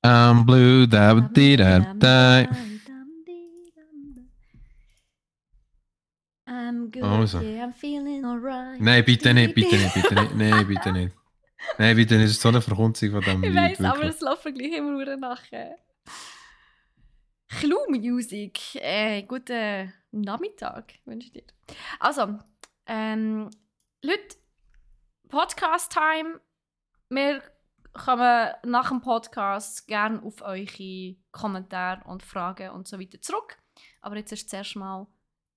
I'm blue, da di da da. I'm good, Also. yeah, I'm feeling alright. Nein, bitte nicht, bitte nicht, bitte nicht. Nein, bitte nicht. Nein, bitte nicht. Das ist so eine Verkunzung von diesem Ich Lied. weiss, aber Wirklich. es läuft gleich immer nur nachher. Clue Music. Guten Nachmittag wünsche ich dir. Also, Leute, Podcast-Time. Wir kommen nach dem Podcast gerne auf eure Kommentare und Fragen und so weiter zurück. Aber jetzt ist zuerst mal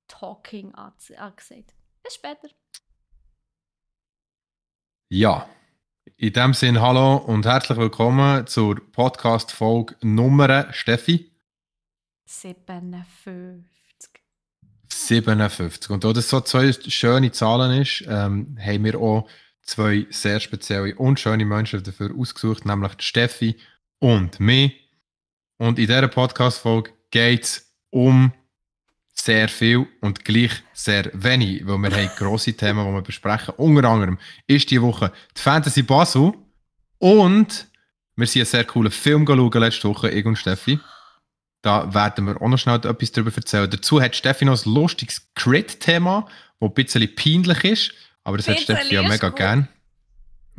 Talking angesagt. Bis später. Ja. In dem Sinne, hallo und herzlich willkommen zur Podcast-Folge Nummer, Steffi? 57. 57. Und da das so zwei schöne Zahlen ist, haben wir auch zwei sehr spezielle und schöne Menschen dafür ausgesucht, nämlich die Steffi und mich. Und in dieser Podcast-Folge geht es um sehr viel und gleich sehr wenig, weil wir haben grosse Themen, die wir besprechen. Unter anderem ist diese Woche die Fantasy Basel und wir sind einen sehr coolen Film schauen letzte Woche, ich und Steffi. Da werden wir auch noch schnell etwas darüber erzählen. Dazu hat Steffi noch ein lustiges Crit-Thema, das ein bisschen peinlich ist, aber das hat Steffi ja mega gern.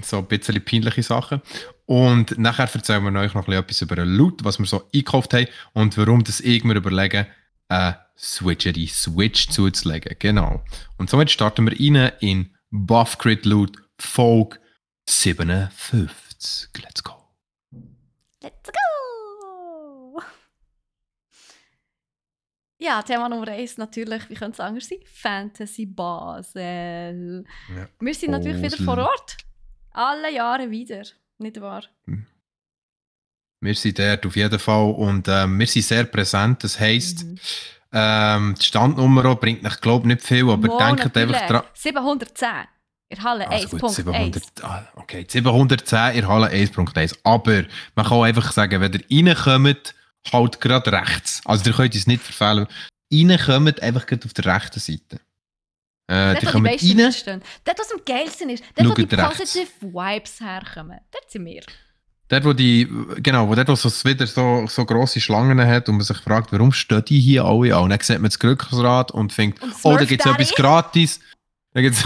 So ein bisschen peinliche Sachen. Und nachher erzählen wir euch noch etwas über den Loot, was wir so eingekauft haben und warum das ich mir überlegen, Switch zuzulegen. Genau. Und somit starten wir rein in Buff Crit Loot Folge 57. Let's go. Let's go! Ja, Thema Nummer 1 natürlich, wie könnte es anders sein? Fantasy Basel. Ja. Wir sind natürlich wieder vor Ort. Alle Jahre wieder, nicht wahr? Wir sind dort auf jeden Fall und wir sind sehr präsent. Das heisst, die Standnummer bringt euch, glaube ich, nicht viel, aber denkt einfach dran. 710 in Halle 1.1. Okay, 710 in Halle 1.1. Aber man kann auch einfach sagen, wenn ihr reinkommt, halt gerade rechts. Also ihr könnt es nicht verfehlen. Reinkommt einfach gerade auf der rechten Seite. Dort, die wo kommen die rein. stehen. Dort, was am geilsten ist. Dort, wo die Schaut positive Vibes herkommen. Dort sind wir. Dort, wo es wieder so grosse Schlangen hat und man sich fragt, warum stehen die hier alle an? Und dann sieht man das Glücksrad und denkt, oh, da gibt es etwas gratis. Dann gibt es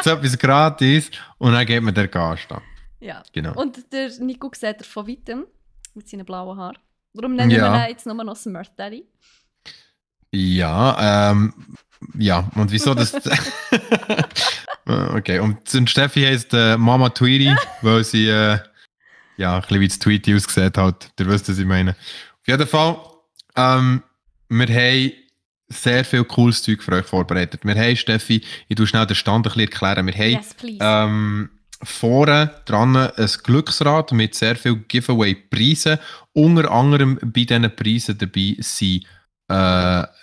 etwas gratis und dann geht man der Gas an. Ja. Genau. Und der Nico sieht er von weitem mit seinen blauen Haaren. Darum nennen wir ihn jetzt nur noch Smurf Daddy. Ja, und wieso das... Okay, und Steffi heisst Mama Tweety, weil sie... ein bisschen wie das Tweety ausgesehen hat. Ihr wisst, was ich meine. Auf jeden Fall, wir haben sehr viel cooles Zeug für euch vorbereitet. Wir haben, Steffi, ich tue schnell den Stand ein bisschen erklären. Wir haben vorne dran ein Glücksrad mit sehr vielen Giveaway-Preisen. Unter anderem bei diesen Preisen dabei sind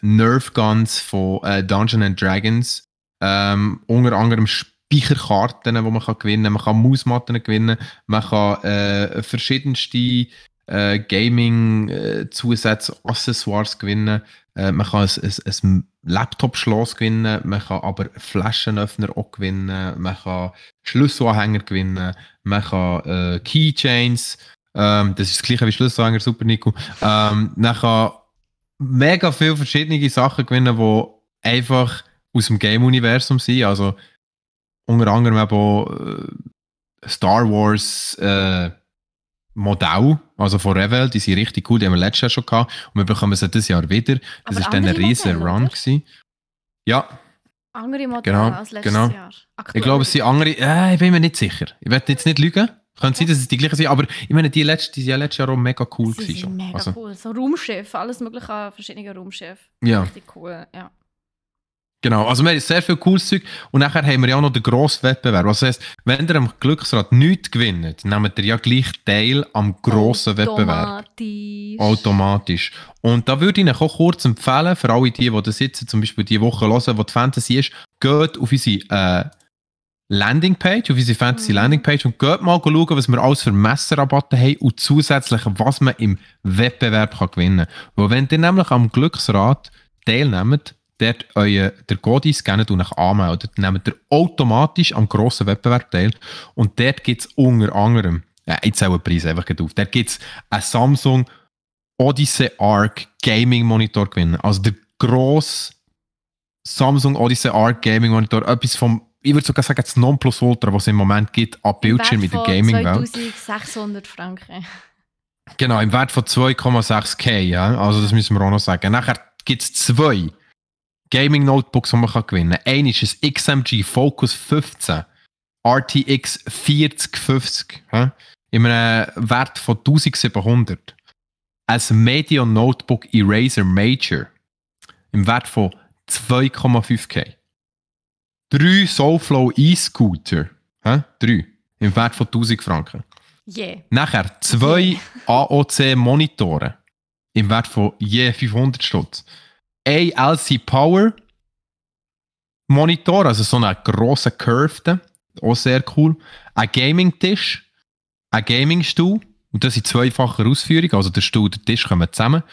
Nerf Guns von Dungeons and Dragons. Unter anderem Speicherkarten, die man gewinnen kann. Man kann Mausmatten gewinnen. Man kann verschiedenste Gaming-Zusätze, Accessoires gewinnen. Man kann ein Laptop-Schloss gewinnen. Man kann aber Flaschenöffner auch gewinnen. Man kann Schlüsselanhänger gewinnen. Man kann Keychains. Das ist das gleiche wie Schlüsselanhänger, super Nico. Man kann mega viele verschiedene Sachen gewinnen, die einfach aus dem Game-Universum sind. Also unter anderem auch Star Wars Modell, also von Revell, die sind richtig cool, die haben wir letztes Jahr schon gehabt und wir bekommen sie dieses Jahr wieder. Das war dann ein riesen Run gewesen. Ja. Andere Modelle als letztes Jahr. Aktuell. Ich glaube, es sind andere, ich bin mir nicht sicher. Ich werde jetzt nicht lügen. Könnte sein, dass es die gleichen sind, aber ich meine, die sind ja letztes Jahr auch mega cool gewesen. Sie sind mega cool. So Raumschiff, alles mögliche verschiedene Raumschiff. Ja. Richtig cool, ja. Genau, also wir haben sehr viel cooles Zeug und nachher haben wir ja auch noch den grossen Wettbewerb. Also das heisst, wenn ihr am Glücksrad nichts gewinnt, nehmt ihr ja gleich teil am grossen Wettbewerb. Automatisch. Und da würde ich euch auch kurz empfehlen, für alle die da sitzen, zum Beispiel die Woche hören, wo die Fantasy ist, geht auf unsere Landingpage, auf unsere Fantasy Landingpage und geht mal schauen, was wir alles für Messerrabatte haben und zusätzlich, was man im Wettbewerb gewinnen kann. Weil wenn ihr nämlich am Glücksrad teilnehmt, dort der Code scannt und euch anmeldet, nehmt ihr automatisch am grossen Wettbewerb teil. Und dort gibt es unter anderem ich zähle den Preis einfach auf. Da gibt es einen Samsung Odyssey Arc Gaming Monitor gewinnen. Also der grosse Samsung Odyssey Arc Gaming Monitor. Etwas vom, ich würde sogar sagen, das Nonplusultra, was es im Moment gibt, an Bildschirm in der Gaming-Welt. 2600 Franken. Genau, im Wert von 2,6K, ja. Also das müssen wir auch noch sagen. Nachher gibt es 2 Gaming-Notebooks, die man gewinnen kann. Einer ist ein XMG Focus 15 RTX 4050 in einem Wert von 1700. Ein Medion Notebook Eraser Major im Wert von 2,5K. 3 Soulflow E-Scooter, 3 im Wert von 1000 Franken. Yeah. Nachher 2 AOC Monitore im Wert von je 500 Stutz. Ein LC Power Monitor, also so einen grossen Curved, auch sehr cool. Ein Gaming-Tisch, ein Gaming-Stuhl, und das in zweifacher Ausführung, also der Stuhl und der Tisch kommen zusammen.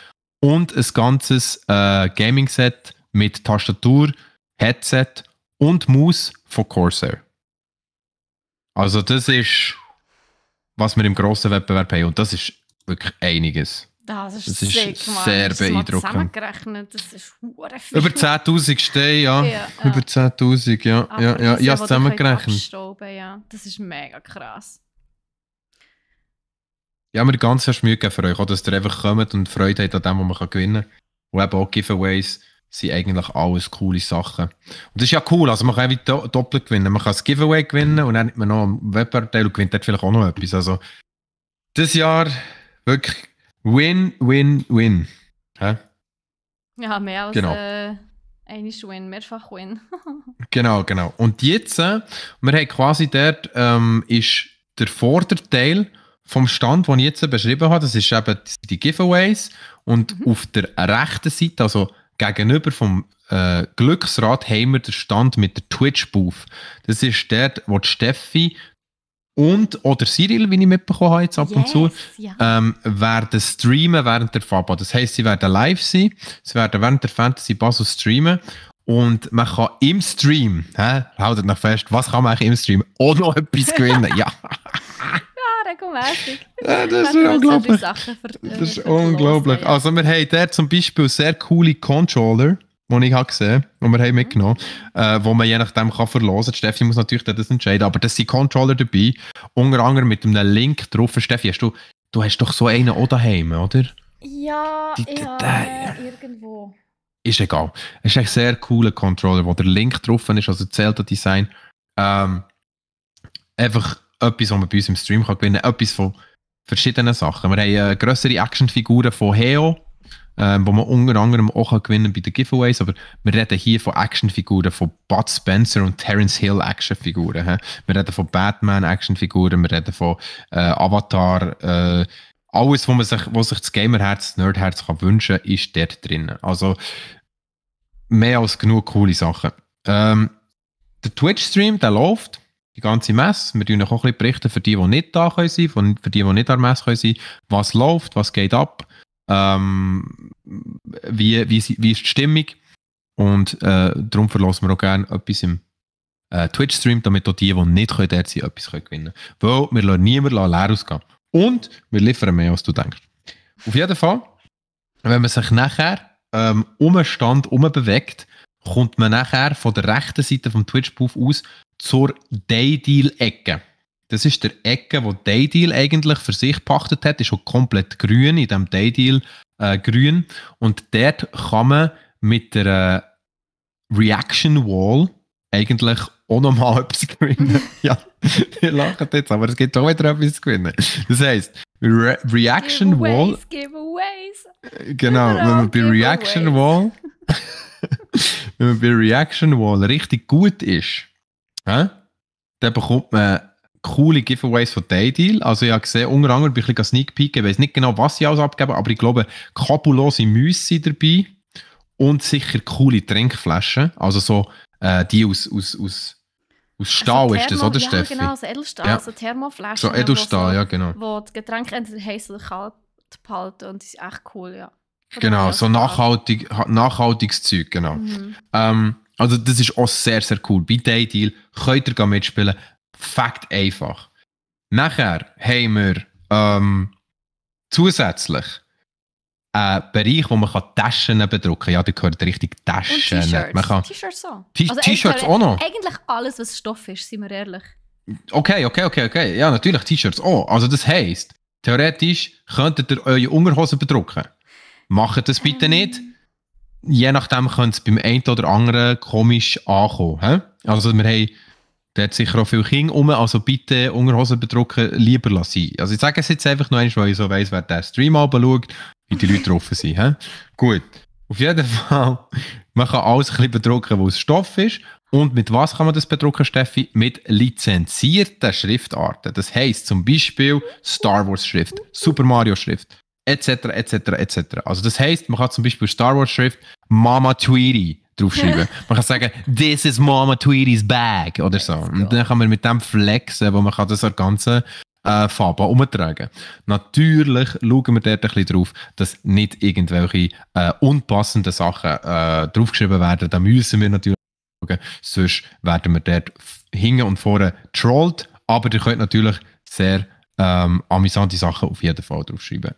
Und ein ganzes Gaming-Set mit Tastatur, Headset und Maus von Corsair. Also das ist, was wir im grossen Wettbewerb haben, und das ist wirklich einiges. Das ist sehr das beeindruckend. Zusammengerechnet, das ist verdammt viel. Über 10'000 stehen, ja. Ja. Über 10'000, ja. Aber Ja, das, ich habe es was zusammengerechnet. abstauben, ja. Das ist mega krass. Ja, mir ganz fest Mühe gegeben für euch, auch, dass ihr einfach kommt und Freude habt an dem, was man gewinnen kann. Und eben auch Giveaways sind eigentlich alles coole Sachen. Und das ist ja cool, also man kann einfach doppelt gewinnen. Man kann das Giveaway gewinnen und dann nimmt man noch einen Webanteil und gewinnt dort vielleicht auch noch etwas. Also, das Jahr wirklich Win, Win, Win. Hä? Ja, mehr als Genau. einmal Win, mehrfach Win. Genau. Und jetzt, wir haben quasi dort, ist der Vorderteil vom Stand, den ich jetzt beschrieben habe, das ist eben die Giveaways. Und auf der rechten Seite, also gegenüber vom Glücksrad, haben wir den Stand mit der Twitch-Booth. Das ist dort, wo die Steffi und oder Cyril, wie ich mitbekommen habe, jetzt ab und zu, Ja. werden streamen während der FABA. Das heisst, sie werden live sein, sie werden während der Fantasy Basel streamen und man kann im Stream, haltet noch fest, was kann man eigentlich im Stream? Auch noch etwas gewinnen, ja. Regelmäßig. Ja, das ist unglaublich. Das ist unglaublich. Ja. Also wir haben dort zum Beispiel sehr coole Controller, die ich habe gesehen, die wir haben mitgenommen, wo man je nachdem kann verlosen. Steffi muss natürlich das entscheiden, aber das sind Controller dabei, unter anderem mit einem Link drauf. Steffi, du hast doch so einen auch daheim, oder? Ja, irgendwo. Ist egal. Es ist ein sehr cooler Controller, wo der Link drauf ist, also Zelda-Design. Einfach etwas, was man bei uns im Stream kann gewinnen kann. Etwas von verschiedenen Sachen. Wir haben grössere Actionfiguren von Heo, wo man unter anderem auch gewinnen kann bei den Giveaways. Aber wir reden hier von Actionfiguren von Bud Spencer und Terence Hill Actionfiguren. Wir reden von Batman Actionfiguren, wir reden von Avatar. Alles, was sich das Gamerherz, das Nerdherz kann wünschen, ist dort drin. Also mehr als genug coole Sachen. Der Twitch-Stream, der läuft. Die ganze Messe. Wir tun auch ein bisschen berichten für die nicht da können sein, für die nicht an der Messe können sein, was läuft, was geht ab, wie ist die Stimmung. Und darum verlassen wir auch gerne etwas im Twitch-Stream, damit auch die nicht dort sein können, etwas gewinnen können. Weil wir lassen niemanden leer ausgehen. Und wir liefern mehr, als du denkst. Auf jeden Fall, wenn man sich nachher um den Stand bewegt, kommt man nachher von der rechten Seite vom Twitch-Booth aus zur Daydeal-Ecke. Das ist der Ecke, wo Daydeal eigentlich für sich gepachtet hat. Ist auch komplett grün, in diesem Daydeal grün. Und dort kann man mit der Reaction Wall eigentlich auch nochmal etwas gewinnen. Ja, wir lachen jetzt, aber es gibt auch wieder etwas zu gewinnen. Das heisst, Reaction Wall. Giveaways. Genau, wenn man bei Reaction Wall wenn man bei Reaction Wall richtig gut ist, dann bekommt man coole Giveaways von Daydeal. Also ich habe gesehen, unter anderem ein bisschen Sneak Peek, ich weiß nicht genau, was sie alles abgeben, aber ich glaube, kabellose Mäuse sind dabei und sicher coole Trinkflaschen. Also so die aus Stahl Also ist das, oder Steffi? Ja, genau, so Edelstahl, Ja. so Thermoflaschen. So Edelstahl, ja genau. Wo die Getränke entweder heiß oder kalt behalten und die sind echt cool, ja. Genau, so nachhaltiges Zeug, genau. Also das ist auch sehr, sehr cool. Bei Daydeal könnt ihr mitspielen. Fakt einfach. Nachher haben wir zusätzlich einen Bereich, wo man Taschen bedrucken kann. Ja, da gehört richtig Taschen. Und T-Shirts. Man kann T-Shirts auch. T-Shirts auch noch? Eigentlich alles, was Stoff ist, sind wir ehrlich. Okay. Ja, natürlich T-Shirts auch. Also das heisst, theoretisch könntet ihr eure Unterhosen bedrucken. Macht das bitte nicht. Je nachdem könnte es beim einen oder anderen komisch ankommen. He? Also wir haben dort sicher auch viele Kinder rum, also bitte Unterhosen bedrucken lieber lassen. Also ich sage es jetzt einfach noch einmal, weil ich so weiss, wer den Stream anschaut, wie die Leute drauf sind. He? Gut, auf jeden Fall, man kann alles ein bisschen bedrucken, wo es Stoff ist. Und mit was kann man das bedrucken, Steffi? Mit lizenzierten Schriftarten. Das heisst zum Beispiel Star Wars Schrift, Super Mario Schrift, etc. Also das heisst, man kann zum Beispiel Star Wars Schrift Mama Tweety draufschreiben. Man kann sagen, this is Mama Tweety's bag oder so. Und dann kann man mit dem flexen, wo man kann das ganze Farbe umtragen. Natürlich schauen wir dort ein bisschen drauf, dass nicht irgendwelche unpassenden Sachen draufgeschrieben werden. Da müssen wir natürlich schauen, sonst werden wir dort hinten und vorne trollt. Aber ihr könnt natürlich sehr amüsante Sachen auf jeden Fall draufschreiben.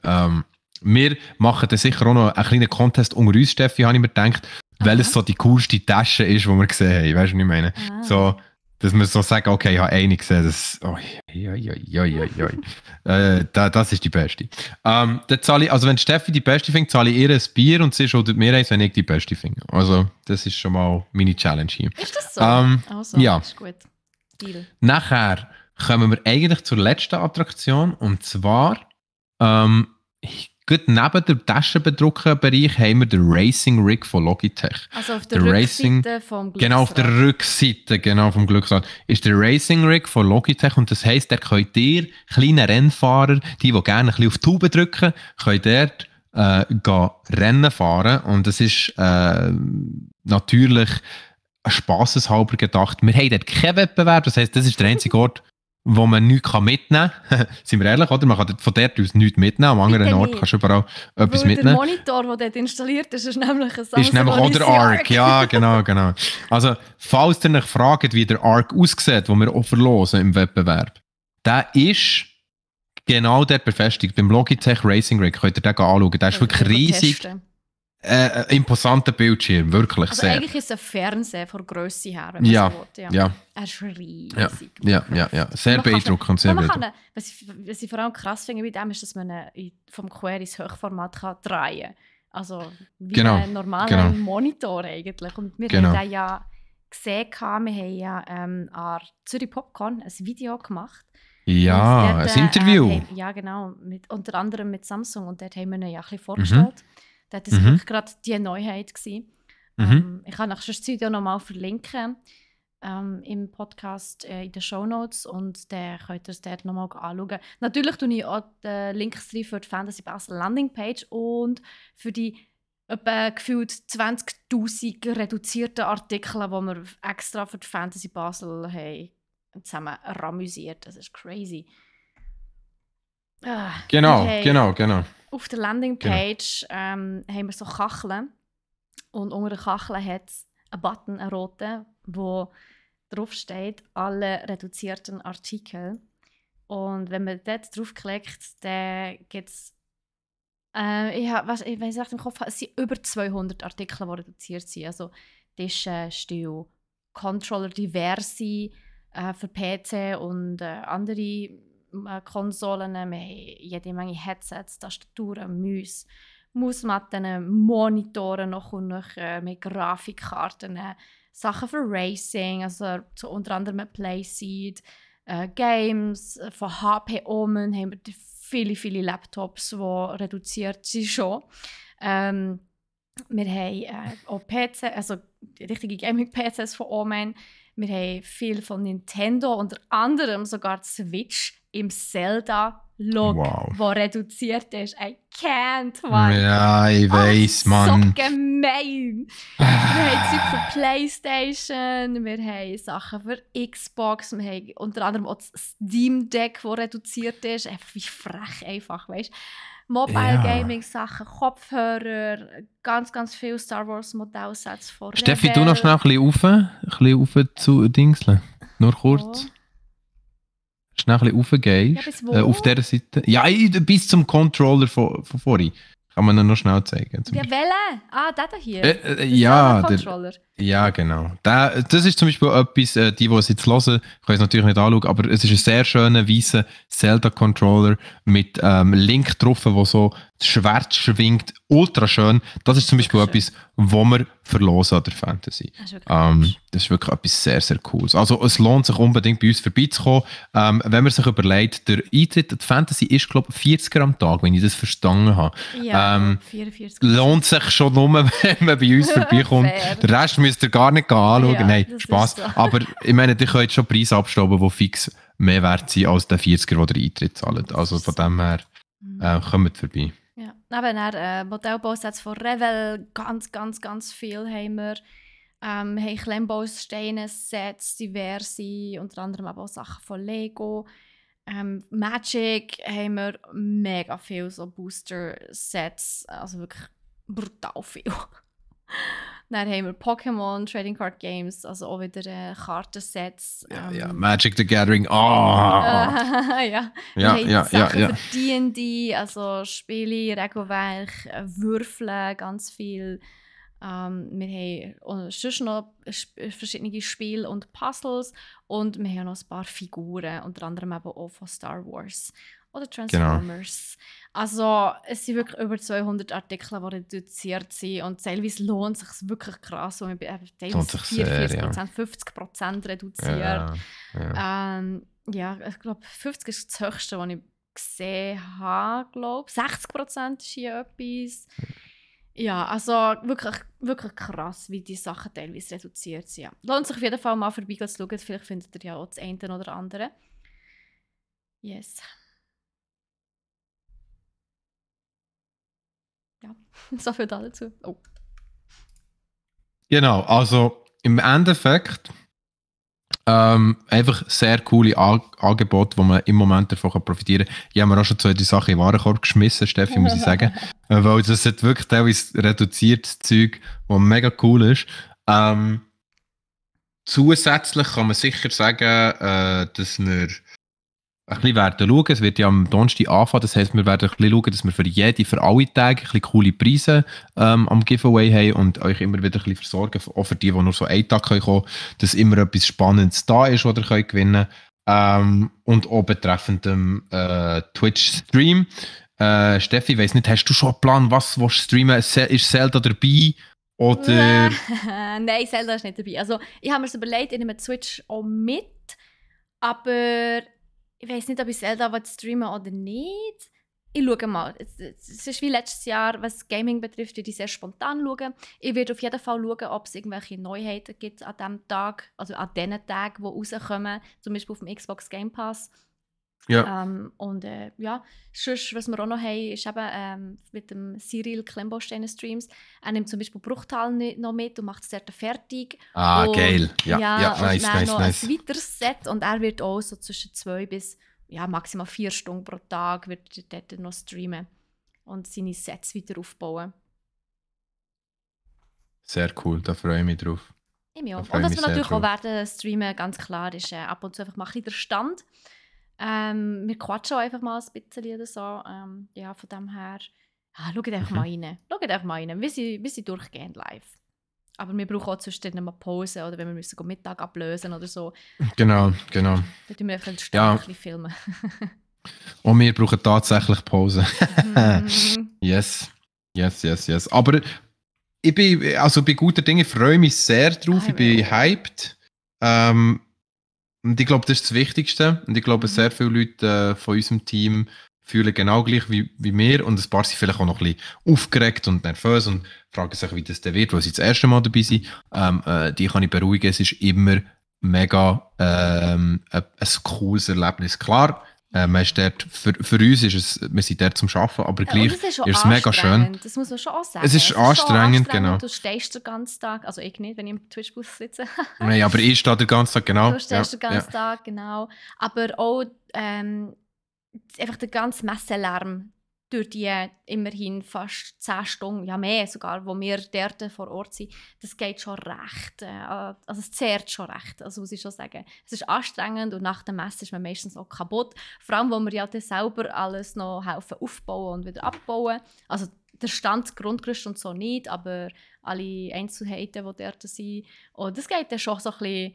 Wir machen dann sicher auch noch einen kleinen Contest unter uns, Steffi, habe ich mir gedacht, welches so die coolste Tasche ist, die wir gesehen haben. Weißt du, was ich meine? So, dass wir so sagen, okay, ich habe eine gesehen, das, das ist die beste. Dann zahle ich, also wenn Steffi die beste findet, zahle ich ihr ein Bier und sie schuldet mir eins, wenn ich die beste finde. Also, das ist schon mal meine Challenge hier. Ist das so? Also, ja. Ist gut. Deal. Nachher kommen wir eigentlich zur letzten Attraktion und zwar gut neben dem Taschenbedruckenbereich haben wir den Racing Rig von Logitech. Also auf der Rückseite vom Glücksrad. Genau, auf der Rückseite vom Glücksrad ist der Racing Rig von Logitech und das heisst, da könnt ihr, kleine Rennfahrer, die gerne ein bisschen auf die Tube drücken, könnt dort Rennen fahren und das ist natürlich spasseshalber gedacht. Wir haben dort keinen Wettbewerb, das heisst, das ist der einzige Ort, wo man nichts mitnehmen kann. Sind wir ehrlich, oder? Man kann von dort aus nichts mitnehmen. Am anderen Ort kannst du überall etwas mitnehmen. Der Monitor, der dort installiert ist, ist nämlich ein Samsung. Ist nämlich auch der Arc. Ja, genau. Also, falls ihr euch fragt, wie der Arc aussieht, den wir auch verlosen im Wettbewerb, der ist genau dort befestigt. Beim Logitech Racing Rig könnt ihr den anschauen. Der ist wirklich riesig. Imposanter Bildschirm, wirklich also sehr. Eigentlich ist es ein Fernseher von Grösse her, wenn man so will. Ja. Er ist riesig. Ja. Sehr beeindruckend. Was ich vor allem krass finde bei dem, ist, dass man vom Quer ins Hochformat kann drehen kann. Also wie ein normaler Monitor eigentlich. Und wir haben den ja gesehen, wir haben ja an Zürich Popcorn ein Video gemacht. Ja, ein Interview. Ja, genau. Unter anderem mit Samsung. Und dort haben wir ihn ja ein bisschen vorgestellt. Das war wirklich gerade die Neuheit. Ich kann euch das Video nochmal verlinken im Podcast in den Shownotes und dann könnt ihr es dort nochmal anschauen. Natürlich tue ich auch den Links rein für die Fantasy Basel Landingpage und für die etwa gefühlt 20'000 reduzierten Artikel, die wir extra für die Fantasy Basel haben zusammen ramüsiert. Das ist crazy. Genau. Auf der Landingpage haben wir so Kacheln und unter den Kacheln hat es einen Button, einen roten, wo drauf steht, alle reduzierten Artikel. Und wenn man dort draufklickt, dann gibt es ich weiß nicht im Kopf, es sind über 200 Artikel, die reduziert sind. Also Tische, Stühle, Controller, diverse für PC und andere Konsolen, wir haben jede Menge Headsets, Tastaturen, Mausmatten, Monitore noch und noch, mit Grafikkarten, Sachen für Racing, also unter anderem ein Playseat, Games, von HP Omen haben wir viele Laptops, die reduziert sind schon. Wir haben auch PC, also richtige Gaming-PCs von Omen. Wir haben viel von Nintendo, unter anderem sogar die Switch im Zelda-Look, der reduziert ist. I can't, man. Ja, ich weiss, Mann. So gemein. Wir haben Zeug für Playstation, wir haben Sachen für Xbox, wir haben unter anderem auch das Steam Deck, das reduziert ist. Einfach wie frech einfach, weißt du. Mobile Gaming Sachen, Kopfhörer, ganz viel Star Wars Modellsets von Steffi, du noch schnell ein bisschen rauf zu Dingseln. Nur kurz. schnell ein bisschen raufgehst, Ja, bis wo? auf dieser Seite. Ja, bis zum Controller von vorhin. Kann man ihn noch schnell zeigen. Ja, welche? Ah, der hier. Ja, Controller. Ja, genau. Das ist zum Beispiel etwas, die es jetzt hören, können es natürlich nicht anschauen, aber es ist ein sehr schöner, weißer Zelda-Controller mit Link drauf, wo so das Schwert schwingt. Ultra schön. Das ist zum Beispiel etwas, wo wir verlosen an der Fantasy. Das ist wirklich etwas sehr, sehr Cooles. Also es lohnt sich unbedingt bei uns vorbeizukommen. Wenn man sich überlegt, der Eintritt, die Fantasy ist, glaube ich, 40er am Tag, wenn ich das verstanden habe. Ja, 44. Lohnt sich schon nur, wenn man bei uns vorbeikommt. Der Rest müsst ihr gar nicht anschauen. Ja, Nein, Spaß. So. Aber ich meine, ihr könnt schon Preise abstauben, die fix mehr wert sind als der 40er, der Eintritt zahlt. Also von dem her kommt vorbei. Ja, aber dann Modellbausets von Revel, ganz viel haben wir. Haben Klemmbausteine, Sets, diverse, unter anderem aber auch Sachen von Lego. Magic haben wir mega viel so Booster-Sets, also wirklich brutal viel. Dann haben wir Pokémon, Trading Card Games, also auch wieder Kartensets. Ja, Magic the Gathering, ja. Ja. Für D&D, also Spiele, Regelwerk, Würfeln, ganz viel. Wir haben sonst noch verschiedene Spiele und Puzzles und wir haben noch ein paar Figuren, unter anderem eben auch von Star Wars oder Transformers. Genau. Also es sind wirklich über 200 Artikel, die reduziert sind und teilweise lohnt es sich wirklich krass, wo wir teilweise 44%, 50% reduziert. Ja, ich glaube 50 ist das Höchste, was ich gesehen habe, glaube ich. 60% ist hier etwas. Ja, also wirklich krass, wie die Sachen teilweise reduziert sind. Ja. Lohnt sich auf jeden Fall mal vorbeizuschauen, vielleicht findet ihr ja auch das eine oder andere. Yes. Ja, so viel dazu. Oh. Genau, also im Endeffekt einfach sehr coole Angebote, wo man im Moment davon profitieren kann. Ich habe mir auch schon 2 Sachen in den Warenkorb geschmissen, Steffi, muss ich sagen. Weil das hat wirklich teilweise reduziertes Zeug, das mega cool ist. Zusätzlich kann man sicher sagen, dass wir ein bisschen werden schauen. Es wird ja am Donnerstag anfangen. Das heisst, wir werden ein bisschen schauen, dass wir für alle Tage ein bisschen coole Preise am Giveaway haben und euch immer wieder ein bisschen versorgen, auch für die nur so einen Tag kommen können, dass immer etwas Spannendes da ist, was ihr gewinnen könnt. Und auch betreffend dem Twitch-Stream. Steffi, ich weiss nicht, hast du schon einen Plan, was du streamen? Ist Zelda dabei? Oder? Nein, Zelda ist nicht dabei. Also, ich habe mir das überlegt, ich nehme Twitch auch mit, aber ich weiß nicht, ob ich Zelda streamen oder nicht. Ich schaue mal. Es ist wie letztes Jahr, was Gaming betrifft, würde ich sehr spontan schauen. Ich werde auf jeden Fall schauen, ob es irgendwelche Neuheiten gibt an diesem Tag, also an den Tagen, die rauskommen, zum Beispiel auf dem Xbox Game Pass. Ja. Ja, sonst, was wir auch noch haben, ist eben mit dem Cyril Klemmbausteine Streams. Er nimmt zum Beispiel Bruchtal noch mit und macht es dort fertig. Geil. Ja, nice. Ein weiteres Set und er wird auch so zwischen 2 bis maximal 4 Stunden pro Tag wird dort noch streamen und seine Sets wieder aufbauen. Sehr cool, da freue ich mich drauf. Ich mich auch. Und was wir natürlich auch werden streamen, ganz klar, ist ab und zu einfach mal ein bisschen der Stand. Wir quatschen einfach mal ein bisschen oder so. Ja, von dem her, schaut einfach mal rein. Schaut einfach mal rein. Wir sind durchgehend live. Aber wir brauchen auch zwischendurch mal Pause oder wenn wir müssen Mittag ablösen oder so. Genau. Dann tun wir einfach den Stand ein bisschen filmen. Und wir brauchen tatsächlich Pause. Yes. Aber ich bin, also bei guten Dingen freue ich mich sehr drauf. Ich bin hyped. Und ich glaube, das ist das Wichtigste. Und ich glaube, sehr viele Leute von unserem Team fühlen genau gleich wie wir. Und ein paar sind vielleicht auch noch ein bisschen aufgeregt und nervös und fragen sich, wie das denn wird, weil sie das erste Mal dabei sind. Die kann ich beruhigen. Es ist immer mega ein cooles Erlebnis. Klar, man ist dort, für uns ist es, wir sind dort zum Arbeiten, aber gleich ist es mega schön. Das muss man schon auch sagen. Es ist anstrengend, genau. Du stehst den ganzen Tag, also ich nicht, wenn ich im Twitch-Bus sitze. Nein, aber ich stehe den ganzen Tag, genau. Du stehst den ganzen Tag, genau. Aber auch einfach der ganze Messelärm durch die immerhin fast 10 Stunden, ja mehr sogar, wo wir dort vor Ort sind, das geht schon recht, also es zehrt schon recht, also muss ich schon sagen. Es ist anstrengend und nach der Messe ist man meistens auch kaputt, vor allem, wo wir ja dann selber alles noch helfen aufbauen und wieder abbauen. Also der Stand, Grundgerüst und so nicht, aber alle Einzelheiten, die dort sind. Und das geht dann schon so ein bisschen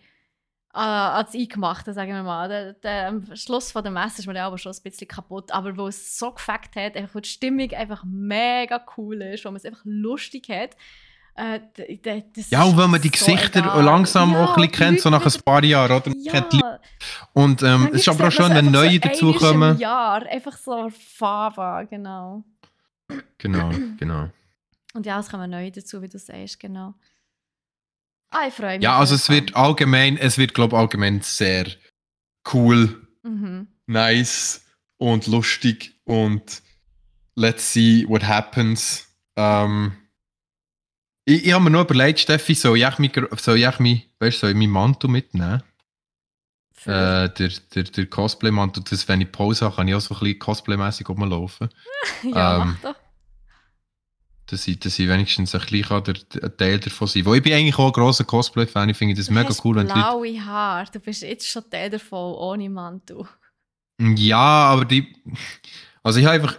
ans Eingemachte, sagen wir mal. Am Schluss von der Messe ist man ja aber schon ein bisschen kaputt, aber wo es so gefällt hat, einfach, wo die Stimmung einfach mega cool ist, wo man es einfach lustig hat. Das Ja, und wenn man ist die so Gesichter egal. langsam auch ein bisschen die kennt, so Leute nach ein paar Jahren, oder? Ja, Und es ist aber auch schön, wenn neue dazukommen. Im Jahr, einfach so Fava, genau. Genau. Und ja, es kommen neue dazu, wie du sagst, genau. Ich freue mich. Ja, also es wird glaube ich, allgemein sehr cool, nice und lustig und let's see what happens. Ich habe mir noch überlegt, Steffi, soll ich meinen Mantel mitnehmen? Der Cosplay-Mantel, dass wenn ich Pause habe, kann ich auch so ein bisschen Cosplay-mässig rumlaufen. Ja, mach doch. Dass ich wenigstens ein bisschen ein Teil davon sein kann. Ich bin eigentlich auch ein grosser Cosplay-Fan, ich finde das mega cool. Du hast blaue Haare, du bist jetzt schon Teil davon, ohne Mantel. Ja, aber also ich habe einfach...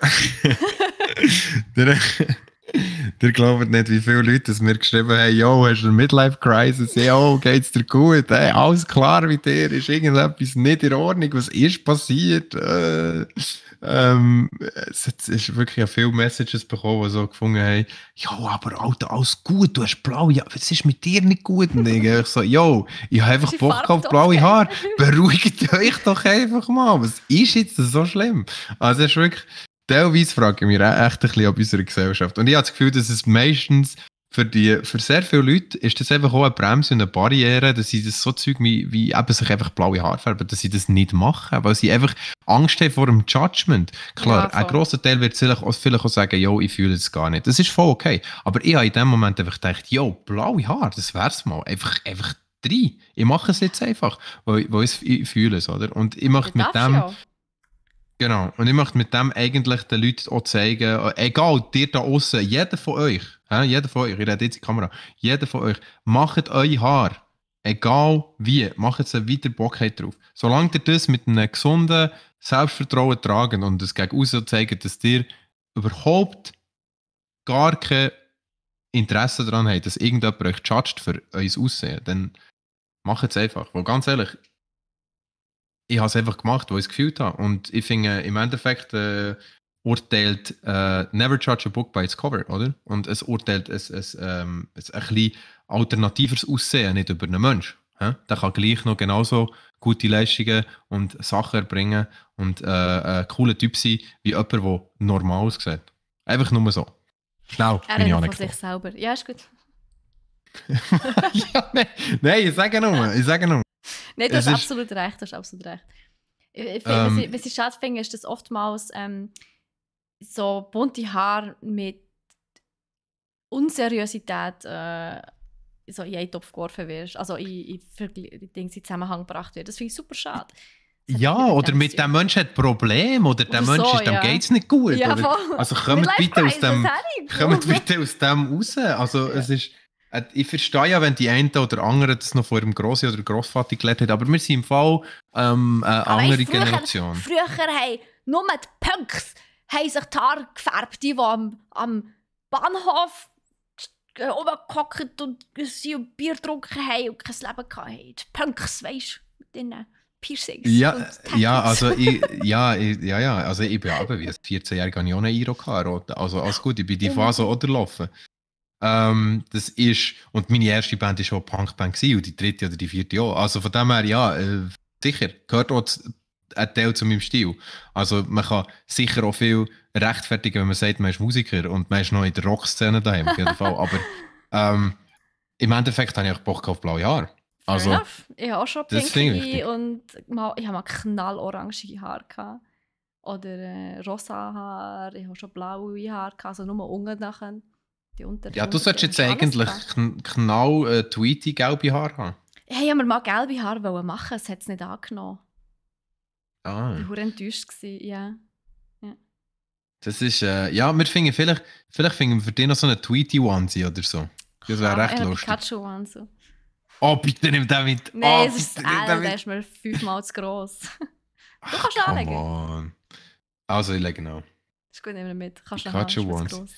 Ihr glaubt nicht, wie viele Leute mir geschrieben haben, «Jo, hast du eine Midlife-Crisis? Jo, geht's dir gut? Hey, alles klar mit dir? Ist irgendetwas nicht in Ordnung? Was ist passiert?» Es ist wirklich viele Messages bekommen, die so gefunden haben, «Jo, aber Alter, alles gut, du hast blaue Haare, was ist mit dir nicht gut?» Und ich so, «Jo, ich habe einfach Bock auf blaue Haare, beruhigt euch doch einfach mal, was ist jetzt so schlimm?» Also es ist wirklich... Teilweise frage ich mich echt ein bisschen ab unserer Gesellschaft. Und ich habe das Gefühl, dass es meistens für sehr viele Leute ist das einfach auch eine Bremse und eine Barriere, dass sie das so Zeug wie eben sich einfach blaue Haare färben, dass sie das nicht machen, weil sie einfach Angst haben vor dem Judgment. Klar, ein grosser Teil wird vielleicht auch sagen, «Jo, ich fühle es gar nicht.» Das ist voll okay. Aber ich habe in dem Moment einfach gedacht, «Jo, blaue Haare, das wär's mal. Einfach rein. Ich mache es jetzt einfach, weil ich fühle es, oder?» Und ich möchte mit dem... Genau, und ich möchte mit dem eigentlich den Leuten auch zeigen, egal, dir da außen, jeder von euch, ich rede jetzt in die Kamera, jeder von euch, macht eure Haare, egal wie, macht es wieder Bock habt drauf. Solange ihr das mit einem gesunden Selbstvertrauen tragen und es gegen außen zeigen, dass ihr überhaupt gar kein Interesse daran habt, dass irgendjemand euch judgt für euer Aussehen, dann macht es einfach. Weil ganz ehrlich, ich habe es einfach gemacht, weil ich es gefühlt habe. Und ich finde, im Endeffekt urteilt never judge a book by its cover, oder? Und es urteilt ein bisschen alternativeres Aussehen, nicht über einen Menschen. Der kann gleich noch genauso gute Leistungen und Sachen erbringen und ein cooler Typ sein, wie jemand, der normal aussieht. Einfach nur so. Schnell, meine Anekdote. Von sich selber. Ja, ist gut. Ja, nein, ich sage nur. Nein, du hast absolut recht. Was ich schade finde, ist, dass oftmals so bunte Haare mit Unseriosität so in einen Topf geworfen wird. Also in Zusammenhang gebracht wird. Das finde ich super schade. Ja, oder mit dem Menschen hat Problem oder der Mensch ist, dem geht es nicht gut. Ja, also kommt bitte aus dem raus. Also es ist... Ich verstehe ja, wenn die einen oder anderen das noch von ihrem Grossi oder Grossvater gelernt haben, aber wir sind im Fall eine andere Generation. Früher haben nur die Punks sich die Haare gefärbt, die am Bahnhof rumgehockt und Bier getrunken haben und kein Leben hatten. Die Punks, weißt du, mit den Piercings. Also ich bin aber wie als 14-Jähriger nicht ohne Iro gehabt. Also alles gut, ich bin die Phase auch durchlaufen. Das ist, und meine erste Band war schon eine Punkband und die dritte oder die vierte auch. Also von dem her, ja, sicher, gehört auch ein Teil zu meinem Stil. Also man kann sicher auch viel rechtfertigen, wenn man sagt, man ist Musiker und man ist noch in der Rockszene daheim, auf jeden Fall. Aber im Endeffekt habe ich auch Bock auf blaue Haare. Also, ich habe auch schon pinke und ich habe mal knallorange Haare gehabt. Oder rosa Haare, ich habe schon blaue Haare gehabt, also nur unten nachher. Ja, du solltest jetzt eigentlich tweety gelbe Haare haben. Hey, ich wollte mal gelbe Haare machen, es hat es nicht angenommen. Ich war enttäuscht, ja. Das ist, ja, wir finden vielleicht finden wir für dich noch so einen Tweety-Onesie oder so. Das wäre recht lustig. Pikachu an so. Oh, bitte nimm den mit. Nein, oh, es ist bitte das nimm L, den der mit. ist mir 5-mal zu gross. Ach, kannst come anlegen. on. Also, ich lege noch. Ist gut, nehmen wir mit. Kannst du Pikachu haben, ist mir Ones. zu gross.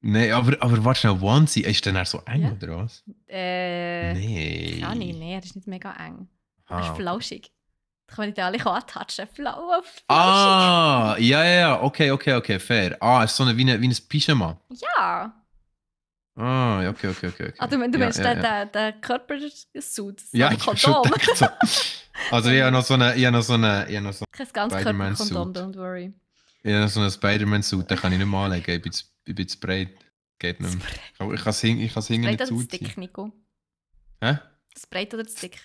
Nein, aber warte schnell, Onesie, ist der dann so eng Ja. oder was? Nein, Nein. er ist nicht mega eng. Er Ah, ist okay. flauschig. Da können die alle antatschen. Flauschig. Ja, okay, fair. Es ist so wie ein Pyjama. Ja. Ja, okay. Du Ja, meinst ja. den Körpersuit? Ja, ein ich hab schon Kondom. gedacht so. Also ich habe noch so eine Kein ganz Spider-Man-Suit. Körperkondom, don't worry. Ich habe noch so einen Spider-Man-Suit, den kann ich nicht mehr anlegen. Ich bin zu breit. Geht nicht mehr. Ich kann es hinten Breit nicht oder zu zuziehen. dick, Nico? Hä? Das breit oder zu dick?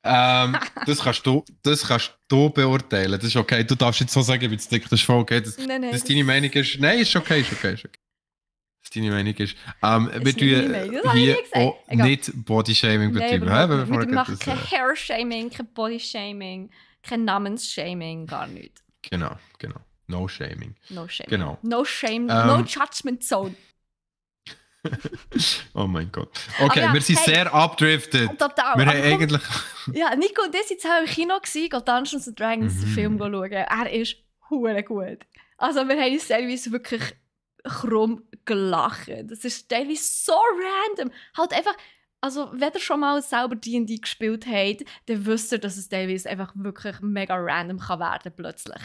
Das kannst du beurteilen. Das ist okay. Du darfst jetzt so sagen, ich bin zu dick. Das ist voll okay. Nein, Dass deine Meinung ist. Nein, ist okay. Dass deine Meinung ist. Wir Ist nicht meine Meinung, das habe ich hier nie gesagt. auch Egal. nicht Bodyshaming Nein, betreiben. überhaupt Hä? nicht. Wir machen kein Hair-Shaming, kein Body-Shaming, kein Namens-Shaming, gar nicht. Genau. No shaming. No shaming. Genau. No shame, no judgment zone. Oh mein Gott. Okay, ja, wir sind hey. sehr abdriftet. Total. Wir Aber haben komm, eigentlich... ja, Nico und ich waren im Kino, gehen Dungeons and Dragons den Mhm. Film schauen. Er ist hure gut. Also wir haben uns teilweise wirklich krumm gelacht. Das ist teilweise so random. Halt einfach, also wenn ihr schon mal selber D&D gespielt habt, dann wisst ihr, dass es teilweise einfach wirklich mega random kann werden plötzlich.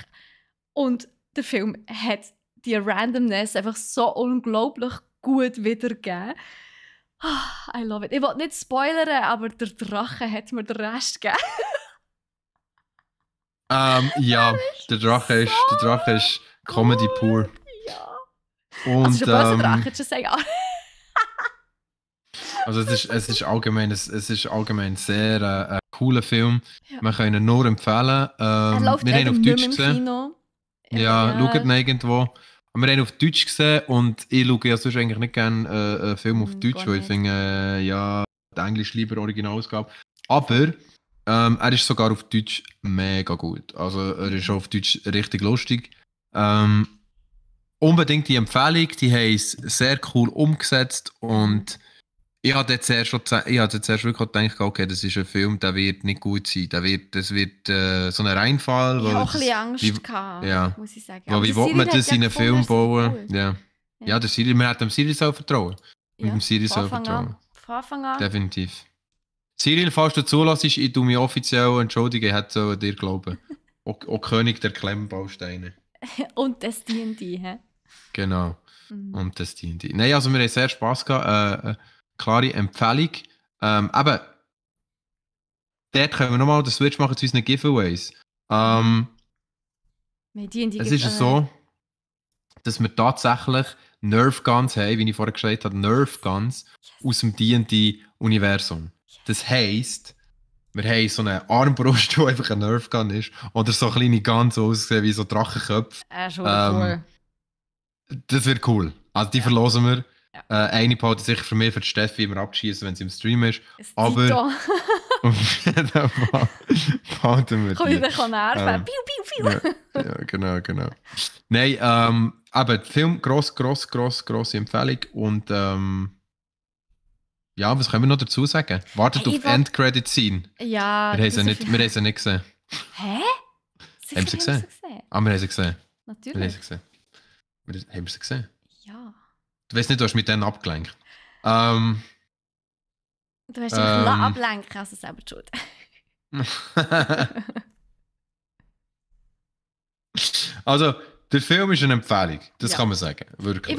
Und der Film hat die Randomness einfach so unglaublich gut wiedergegeben. I love it. Ich will nicht spoilern, aber der Drache hat mir den Rest gegeben. Ja, der Drache ist Comedy pur. Ja. Und, Also, es ist ein böser Drache, just say ja. also es ist allgemein sehr cooler Film. Ja. Wir können ihn nur empfehlen. Er läuft wir haben ihn auf nicht Deutsch mehr im gesehen. Kino. Ja, schaut ihn irgendwo. Wir haben ihn auf Deutsch gesehen und ich schaue ja sonst eigentlich nicht gerne Film auf Deutsch, gar weil ich nicht. finde, ja, Englisch lieber Originalausgabe. Aber er ist sogar auf Deutsch mega gut. Also er ist auf Deutsch richtig lustig. Unbedingt die Empfehlung, die haben es sehr cool umgesetzt und ich hatte jetzt erst wirklich gedacht, okay, das ist ein Film, der wird nicht gut sein. Das wird so ein Reinfall. Ich weil hatte auch ein das- bisschen Angst, wie- gehabt, ja. muss ich sagen. Weil Aber wie der will man Cyril das hat in ja einen gefunden, Film es ist bauen? cool. Ja. Ja. Ja, der Cyril, man hat dem Cyril so vertrauen. Ja, Dem Cyril von so Anfang vertrauen. an. Von Anfang an. Definitiv. Cyril, falls du zulässt, ich tue mich offiziell entschuldigen, ich hätte so dir glauben. Auch König der Klemmbausteine. Und das D&D, hä? Genau. Mhm. Und das D&D. Nein, also wir haben sehr Spass gehabt. Klare Empfehlung. Aber dort können wir nochmal den Switch machen zu unseren Giveaways. Mit D&D Es ist so, dass wir tatsächlich Nerf Guns haben, wie ich vorher gesagt habe, Nerf Guns aus dem D&D-Universum. Das heisst, wir haben so eine Armbrust, die einfach ein Nerf Gun ist, oder so kleine Guns, die aussehen wie so Drachenköpfe. schon cool. Das wird cool. Also die verlosen wir. Ja. Eine behalte sicher für mich, für die Steffi immer abschießen, wenn sie im Stream ist. Es aber- Tito. Auf jeden Fall behalten wir Komm ich die. dich nerven. Piu, piu, piu. Ja, genau. Nein, aber der Film, grosse Empfehlung. Und ja, was können wir noch dazu sagen? Wartet Hey, auf Endcredit-Scene. Ja, Wir haben sie nicht gesehen. Hä? Sicher Haben sie gesehen? gesehen? Wir haben sie gesehen. Natürlich. Haben wir sie gesehen? Ja. Du weißt nicht, du hast mit denen abgelenkt. Du hast dich ablenken, also selber die schuld. Also, der Film ist eine Empfehlung. Das Ja. kann man sagen. Wirklich. Ich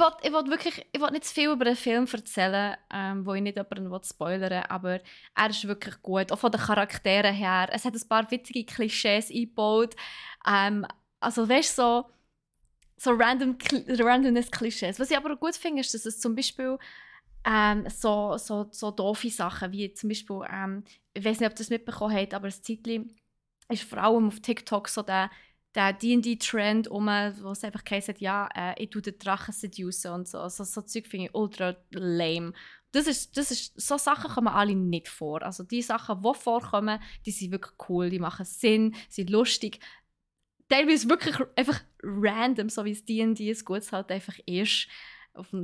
will nicht zu viel über den Film erzählen, wo ich nicht jemanden spoilern will, aber er ist wirklich gut. Auch von den Charakteren her. Es hat ein paar witzige Klischees eingebaut. Also weißt du, so Randomness-Klischees. Was ich aber auch gut finde, ist, dass es zum Beispiel so doofe Sachen, wie zum Beispiel, ich weiß nicht, ob ihr das mitbekommen habt, aber ein Zeitchen ist vor allem auf TikTok so der D&D-Trend wo es einfach heisst, ja, ich tue den Drachen seducen und so. So Zeug finde ich ultra lame. So Sachen kommen alle nicht vor. Also die Sachen, die vorkommen, die sind wirklich cool, die machen Sinn, sind lustig. teilweise wirklich einfach random, so wie es D&D ein Gutes halt einfach ist. Und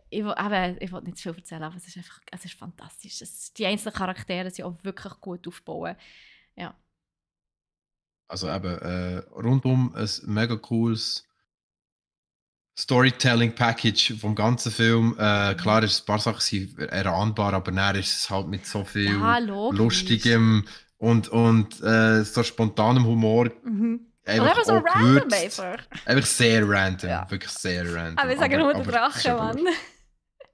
ich will nicht zu viel erzählen, aber es ist fantastisch. Die einzelnen Charaktere sind auch wirklich gut aufgebaut. Ja. Also eben rundum ein mega cooles Storytelling-Package vom ganzen Film. Klar ist ein paar Sachen sind erahnbar, aber dann ist es halt mit so viel Ja, logisch. lustigem und so spontanem Humor Oder einfach so auch random gewürzt. einfach. Einfach sehr random, Ja. wirklich sehr random. Aber ich sage nur der aber Drache, ist aber- Mann.